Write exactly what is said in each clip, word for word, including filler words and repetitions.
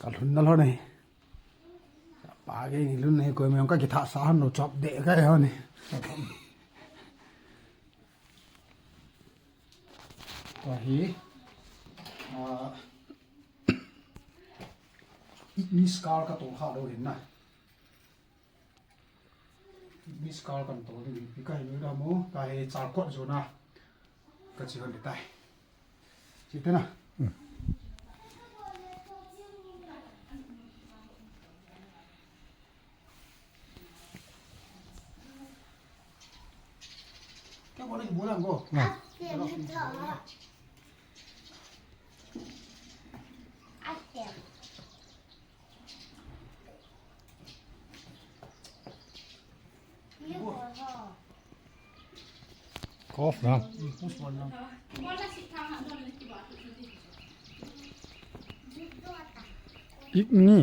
Ka lhun na lhon e. Pa ke ni lhun e, koi me ka kitha sa han lo chop de ka e hon e. Ka hi. Ah, Ignis car ka tol kha lo hin na. Ignis car kan tol ding, ipi ka hi lo da mo, ka hi Chalcot zone a ka che hon ding tai. Che te na. Hmm. Kya bola ki bola ko? Hmm. Kof na. Igni.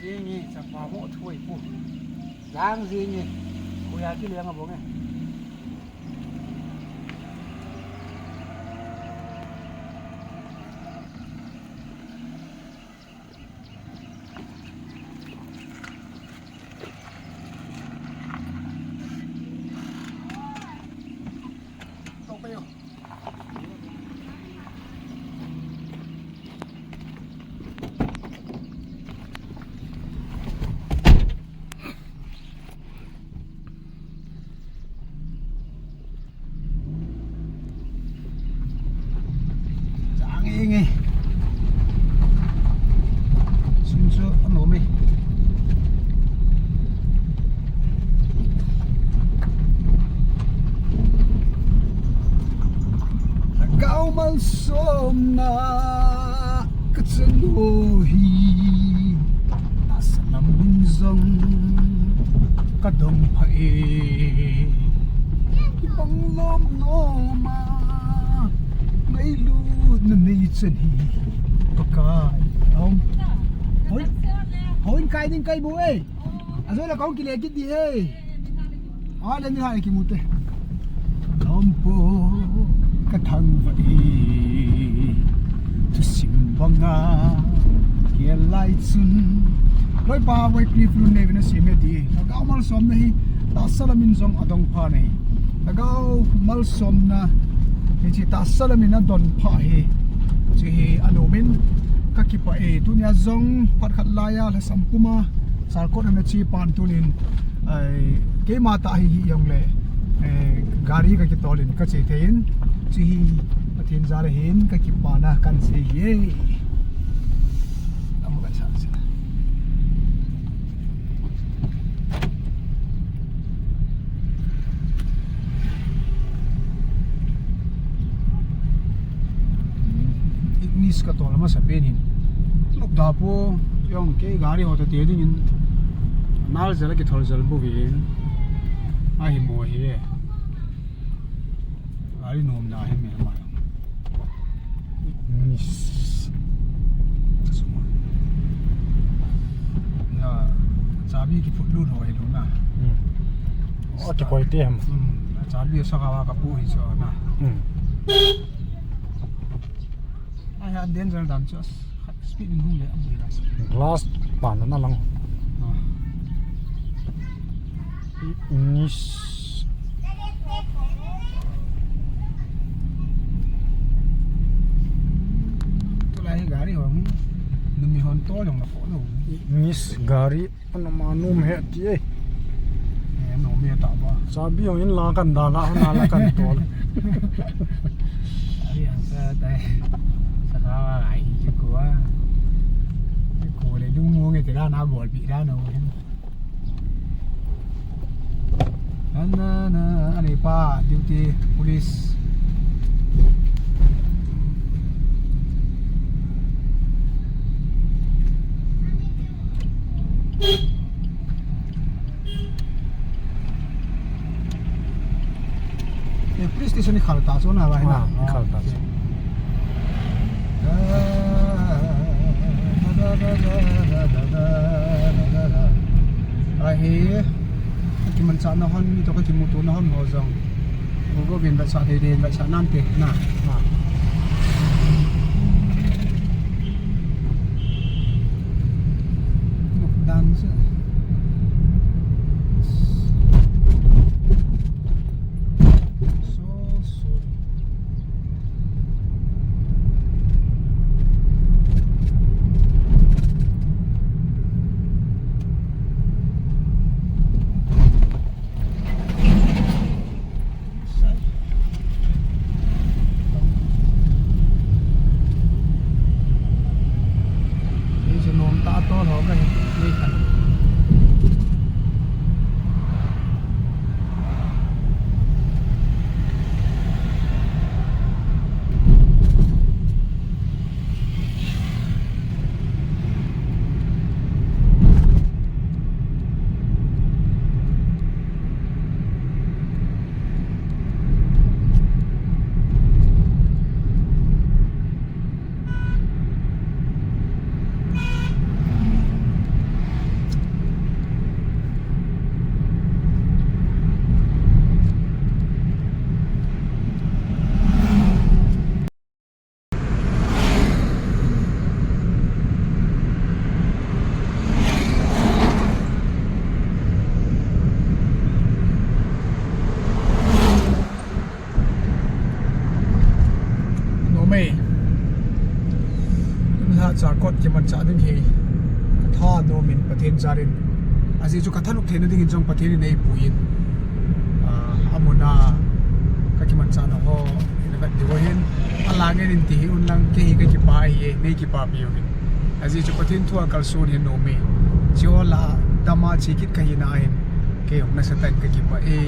Zingi, chapa mo thui pu. Lang zingi. Kuya ki leng abong e. Chang e nge. Sun chu anom e. Lhagao malsomna ka chanu hi. Tahsa lam in jong ka dong pha e. Kibang lom lom a ngailutna nei chan hi Pakai. Hoi, hoi kai ding kai bu e. Ajo la kong kile kit di e. A le ni hai ki mu te. Lom po ka thangvah e. Thusim banga kia lai chun. Loipa Wycliffe Lunlei vin asem e ti. Lhagao malsomna hi tahsa lam in jong adong pha nei. Lhagao malsomna hiche tahsa lam in adon pha hi. Hiche hi anom in ka kipah e. Tunia jong phat khat laiya lhasam puma Chalcot ana che pan tunin, ai, keima tah hi hijongle, eh, gari ka kitol in ka che thei in, hiche hi Pathen jal ahin ka kipana kan sei hi e. Ama ka sa se. Ignis ka tol masa pen hin. Luk da po, jong kei gari ho ta te ding in. Nal jel a kithol jel bu vin. Ahi mo hi. Gari nom na hi me ma. Ignis. Ya, chabi kiphut lut ho hi lo na. Hmm. O, ti koi te ham. Hmm, chabi sa ka wa ka pu hi so na. Hmm. Ai, ha, danger dan chu. Speed in hung le, a bul la. Glass pan na lang. Ah. Ignis. Tulai hi gari ho. Numi hon to jong na ko lo. Ignis gari. Ana ma nom he ti e. Eh, nom he ta ba. Chabi jong in la kan da la, na la kan tol. Ari ang sa tai. Sa ka wa ai ji ko a. Ko le du mo nge te la na bol pi la no. Ana, ana, ani pa, duty, police. Eh, police station ni khal ta Tuna vai na. Ah, khal ta. Ahi, kimanchahna hon, mi to ka kimuto na hon ho jong. Go go vin ba sa de de ba sa nan te na. Ah. Look down. So sorry. Nom e. Tun lhacha kot kimanchah ding hi ka thanom in Pathen jal in. Ajeh chu ka thanop theina dingin jong Pathen in eipuiyin. Ah, amun a ka kimanchahna ho, ina vet diu ahin. Alang in ti hi un lang kei hi ka kipah ahi e, nei kipapi uvin. Ajeh chu Pathen thu a kalson hi nom e. Chu la dam a che kit ka hina ahin. Kei jong nasatah in ka kipah e.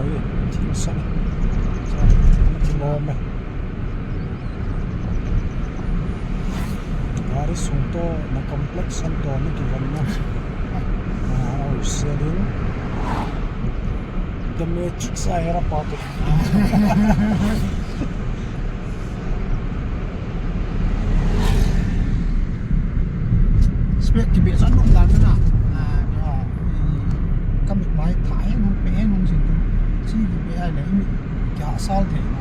Oi, thil sa. Thil lom e. Gari sung toh na complex an toh na kivon na. Ah, oi, selin. The Matrix a hera pa to. Spec kibe san nung dan na. Ah, ah, i, ka mit mai tha hen hung pe hen hung sin tu. Chi kibe ai le, i mit kia sal the na.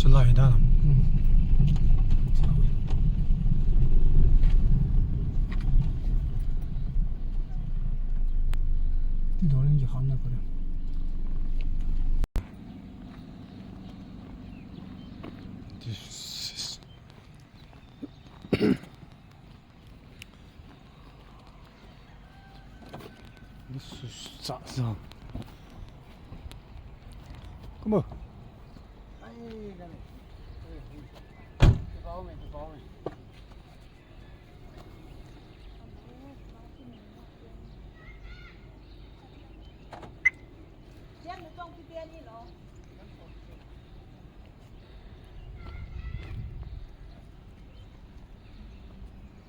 Lai dan. Hmm. Ti dol in ki khan na pare. This is This is Sazan. Come on.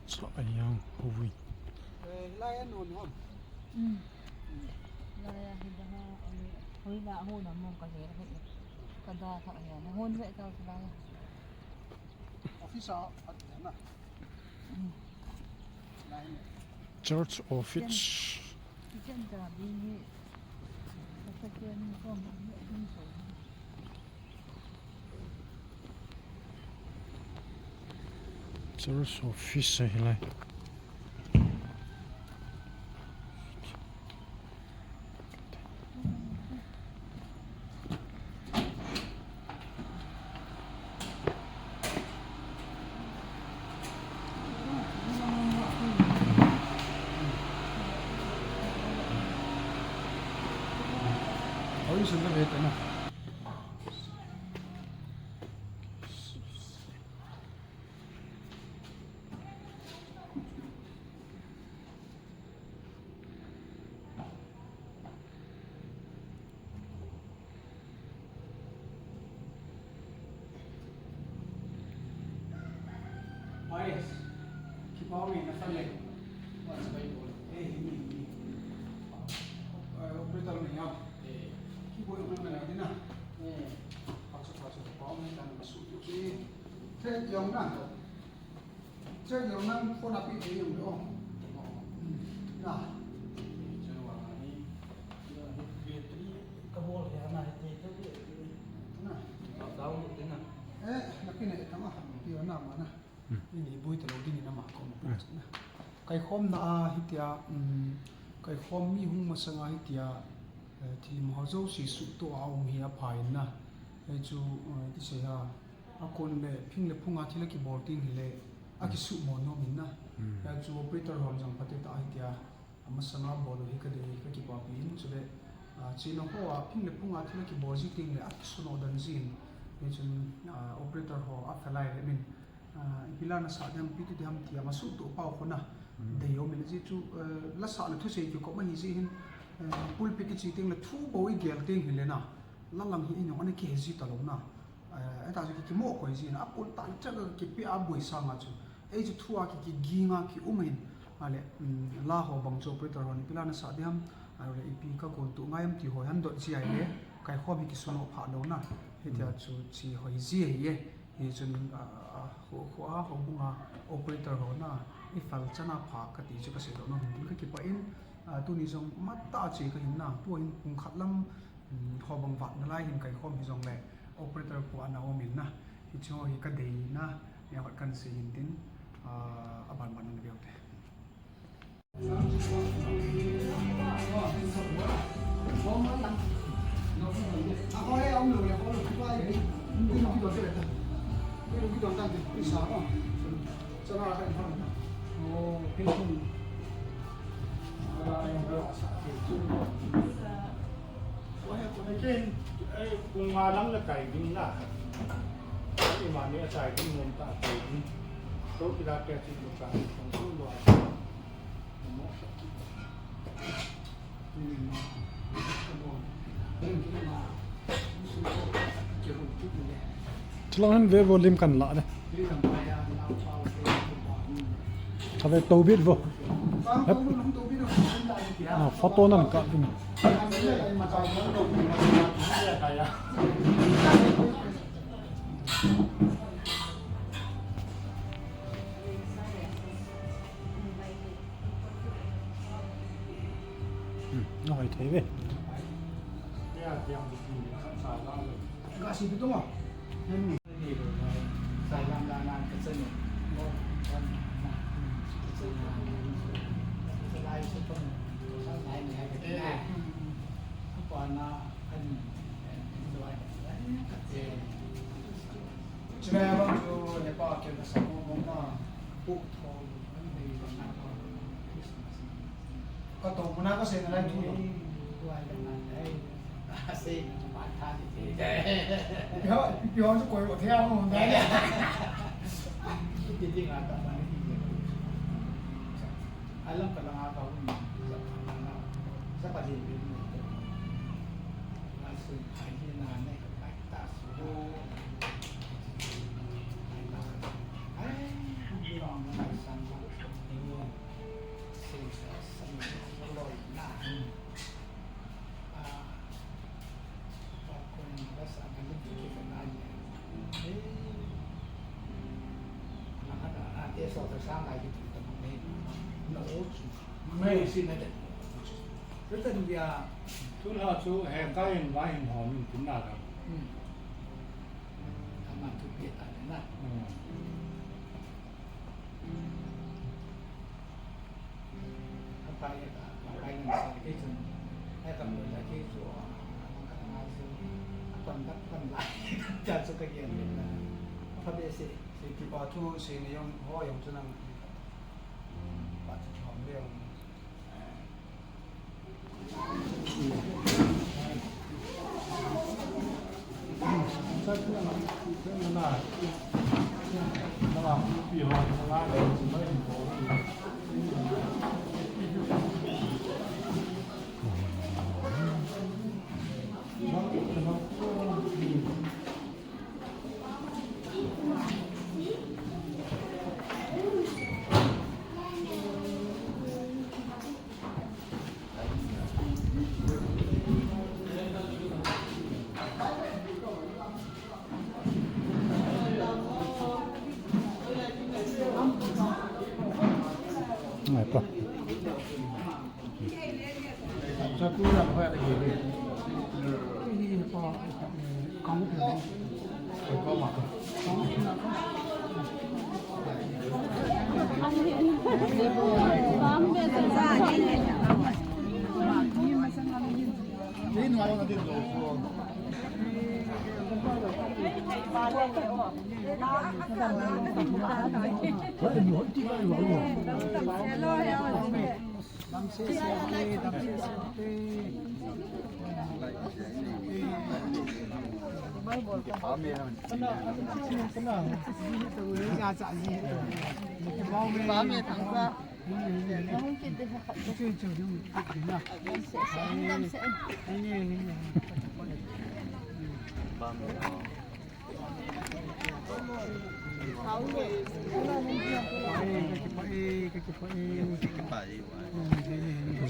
Sa ayang hui. Eh, hilai a non hon. Hmm. Hilai a hi da ha, ani, hui na hu na mo ka he he. Ka da tha he na hon ve ta hilai. Office a, a na. Hmm. Hilai ni. Church office. Kitchen, kitchen ka bi ni. Ka sa ke ni ko ni ni so. Church office ahi lai. Oi, sunda beta na. Yes. Kipa me na fale. What's my goal? Eh, hi, hi, hi. Eh, operator me ya. Eh. Kipa me na dina. Eh. Pasu, pasu, pa me na su tu ki. Te yang na. Che, nang phone a pi thei jong le o. Na. Che, wa ni. Battery ka bol he na he te te. Na. Down te na. Eh, na pi ne tama. Pi na ma na. Hmm. Ni ni bui te lo din na ma ko ma. Hmm. Na. Kaikhomna a hitia, um, kaikhom mi hung masanga hitia, eh, thil ho jouse suhtoh a um hi apha in na. Hichu, eh, ti sei ha. Akon le, phing le phunga thil akibol ding hile, akisuhmo nom in na. Hmm. Hichu operator hon jong phatah a hitia, amasanga bol u hi kadei, kakipapi in, chule, ah, china hoa, phing le phunga thil akibol ji ding le, akisunoh dan jin. Hichun, ah, operator ho, afelai le min, ah, ipi la nasah ding ham, ipi ti ding ham tia, masuhtoh pau khona. Hmm. Dei um in, hichu, eh, lasah le thusei kikop ahi jeh hin, eh, pulpit iche ding le, thu bou igel ding hile na. Lalang hi in jong ana kihe ji talou na. Eh, eta chu ki, kimo koi ji na, akon tan chak a kipe a boi sanga chu. Ei chu thu a ki, kiginga kium in. Ale, um, la ho bang chu operator hon ipi la nasah ding ham. Ale ipi kagon tuh ngai ham ti ho han dot ji a ile. Kaikhom hi kisunoh pha lou na. Hitia chu chi ho hi ji ahi e. Hichun, ah, ah, ho, ho a, houbung a operator ho na. I fal chan a pha kati chu kasei doh nom hin kakipah in. Ah, tuni jong matah a che kahin na. Tua hin pung khat lam Um, ho bang vat nalai hin kaikhom hijongle operator pu ana um in na. Hichu hi kadeina, nia khat kan sei hin tin, ah, aban ban na veu te. Ken, eh, kung nga lang na kai ding na. Imani a chai ding nom ta kai ding. So, kila kya chi ko ka, kung so lo a. Chulang hin ve vo lim kan la de. Ka ve to bit vo. Hep. Ah, photo nan ka ding. Hmm, na hoi thei ve. Ga si tu ma. Ka to muna ka sei na lai thu lo. Sei na chu pa tha ni te. Pi ho, pi ho chu koi lo thei a mo dai le. Ti ti nga ta ma ni ti. Alam ka la nga ka hun. Sa pa ni. Sa pa ni. Nga sun ai ni na ne ka ta su. Ai, ni long na san ba. Thulha chu he kai in vai in hom in tin na ka.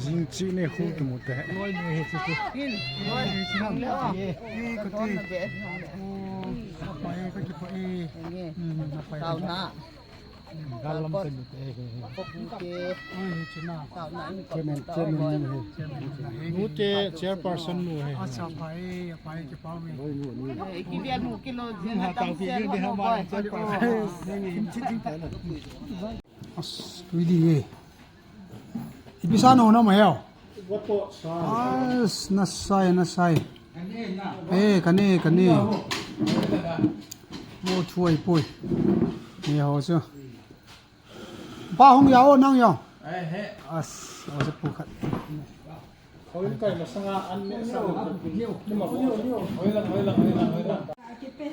Jing chi ne khu tu mu te. Galam te nu te he. Chairman, chairman nu he. Nu te chairperson nu he. Acha, pai, pai, kipah e. Kivia nu kilo. Ha, tau pi de ha, chairperson. As, tu di ye. Ipi sa no na ma heo. As, na sai, na sai. Eh, kane, kane. Mo thuai poi. Ni ho chu. Pa hung ya o nang yo. As, o chu pu khat.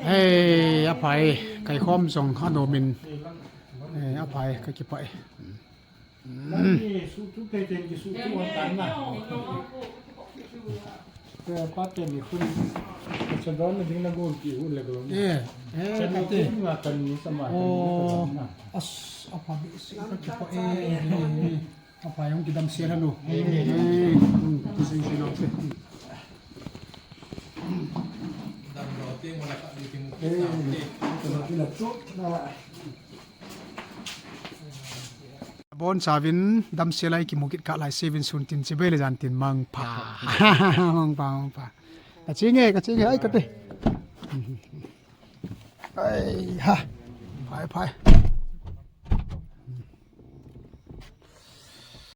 Hei, aphai, kai khom jong anom in. Eh, aphai, kakipah e. Eh, eh, kate. Oh, as, apha behseh, kakipah e. Apha jong kidam sel hen o. Eh, hmm, kisei sei lou te. Bonchauvin damsel a ikimu kit kah lai seuvin sun tin chibai le jan tin mangpha. Mangpha, mangpha. Ka che nge, ka che nge, ai kate. Ai ha. Phai, phai.